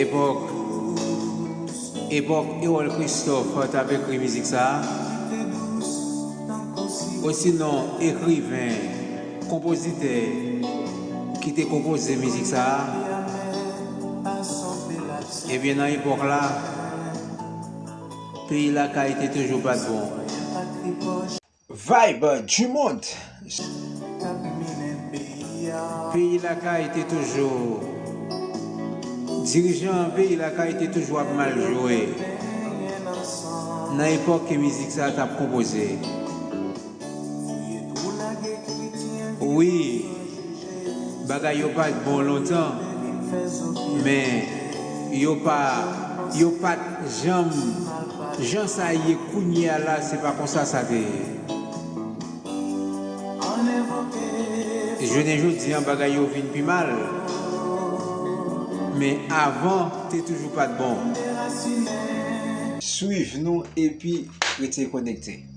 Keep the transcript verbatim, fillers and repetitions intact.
Epòk, epòk Erol Christophe t ap ekri mizik sa a, osinon ekriven, konpozitè ki te konpoze mizik sa a, ebyen, nan epòk la, peyi lakay te toujou pa t bon. Vibe du monde. Peyi lakay te toujou, dirijan peyi lakay te toujou ap mal jwe nan epòk ke mizik sa t ap konpoze. Wi, bagay yo pa t bon lontan, men yo pa, yo pa t janm, jan sa ye kounye a la, se pa konsa sa te ye. Jounen jodi an, bagay yo vin pi mal, men avan te toujou pa t bon. Swiv nou epi rete konekte.